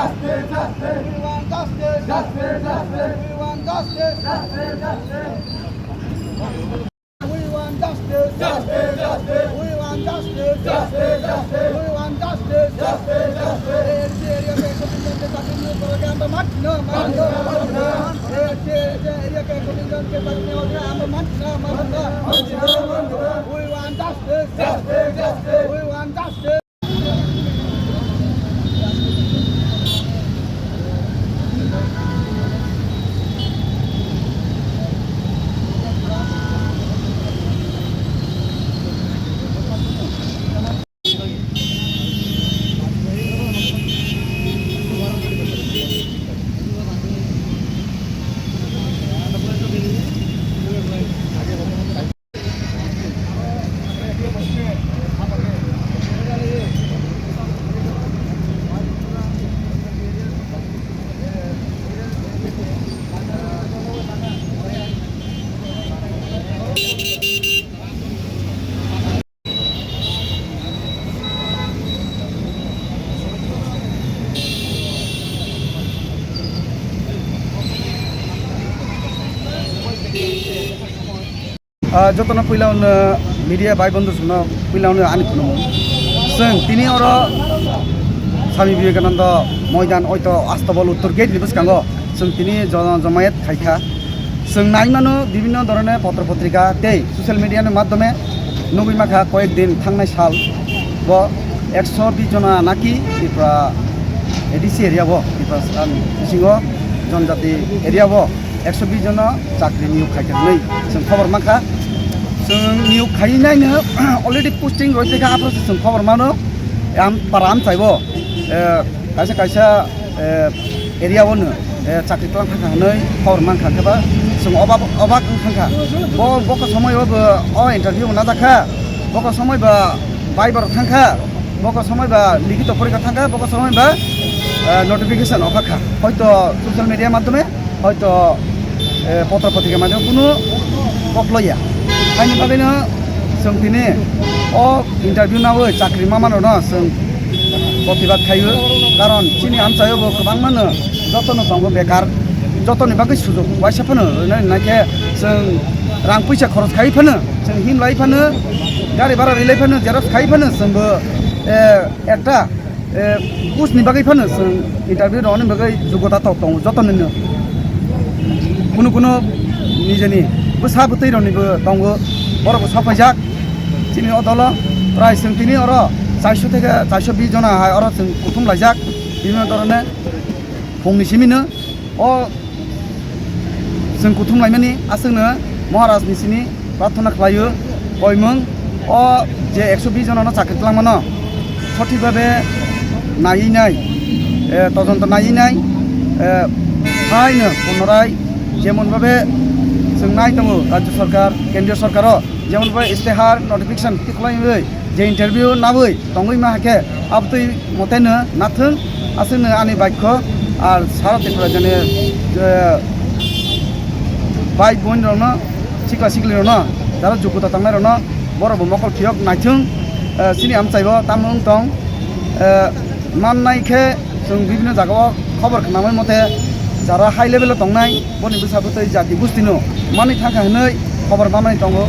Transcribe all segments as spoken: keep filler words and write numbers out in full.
We want justice. Justice, justice. We want justice. Justice, justice. We want justice. Justice, justice. We want justice. Justice, justice. We want justice. Justice, justice. A D C area ke ekso tin jon ke chakri niyog kora ke amra manchi na, manchi na, manchi na. A D C area ke ekso tin jon ke chakri niyog kora ke amra manchi na, manchi na, manchi na, manchi na. We want justice. Justice, justice. We want justice. Ah, jotono puila wngno media bai bondhu songno puila wngno ani khulumung. Chwng tini oro Swami Vivekananda Moidan oito Astabol Uttor Gate ni bwskango chwng tini jo-, jomayet khaikha. Chwng nai mano bibhinno dhoroner potro potrika tei social media ni madhyome nugwi mankha koyek din thangnai sal bo ekso bish jona naki Tripura A D C area o, Tripura bisingo jonjati area o ekso bish jono chakri niyog khaikha hinwi chwng khobor mankha. Chwng niyog khaiwi naino already posting roi tongkha, aphuru se chwng khobor mano. Am para amchaibo, eh, kaisa kaisa, eh, area o no, eh, chakri tlang thangkha hinwi khobor mankha, khe ba chwng obak, obak wng thangkha. Bo, bokho somoi o bo o interview bo najakha, bokho somoi ba Viber thangkha, bokho somoi ba likito porikha thangkha, bokho somoi ba, eh, notification okhakha. Hoito social media madhyome, hoito, eh, potro potrika madhyome kunu kok loya. Haini bagwino chwng tini o interview nawi chakri mamanrokno chwng protibad khaio, karon chini amchaio bo kwbangmano jotono tongo bekar, jotoni bagwi sujuk waisa phano rwnai, rwnai khe chwng rang puisa khoros khai phano, chwng himlai phano, gari bhara rilai phano, xerox khai phano chwngbo, eh, ekta, eh, post ni bagwi phano chwng interview rwni bagwi jogota tok tongo jotono no. Kunu kunu nijeni bwsa bwtwi rokni bo tongo, borok bo sok paijak. Chini o dolo prai chwng tini oro charso theke charso bish jona hai oro chwng kuthum laijak bibhinno dhoroner phungni simino. O chwng kuthum laimani aswkno Maharaj ni simi prarthana khlaio, koimung o je ekso bish jonano chakri twlangmano sothik bhabe naiwi nai, eh, todonto naiwi nai, eh, phaino punorai jemon bhabe chwng nai tongo Rajya Sarkar, Kendriya Sarkaro jemon bhabe istihar notification tikhlaiwi je interview nawi tongwi ma hakhe abotwi moteno nathung, aswkno ani baikho ar sara Tripura jani, eh, bai boin rokno, sikla sikli rokno, jara jogota tangnai rokno, borok bo mokol phiyok naithung, eh, chini amchaibo tamo wng tong, eh, mannai khe chwng bibhinno jagao khobor khnamai mote jara high level o tongnai, boni bwsa bwtwi jati gustino manwi thangkha hinwi khobor manwi tongo.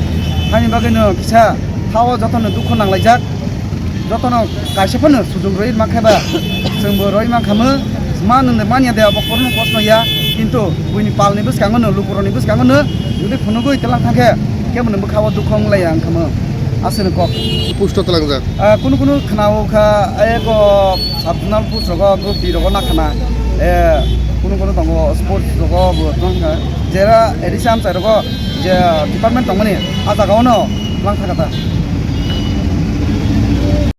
Haini bagwino kisa thaio jotono dukhu nanglaijak, jotono kaisa phano sujung rwi mankha ba, chwngbo rwi mankhamu, ma nwng de manya de abo kormo kosno ya, kintu buini palni bwskango no, lukurokni bwskango no, jodi phunugwi twlang thangkhe, kebono bwkhao dukhu wnglaiya wngkhamu, aswkno kok. Pusto twlangjak. Ah, kunu kunu khwnao kha, eko Sabjunal post rogo group D rogo nakhana, eh, kunu kunu tongo sports rogo bo tongkha. Jera A D C amchai rogo je department tongmani, ah jagao no lang thangkha ta.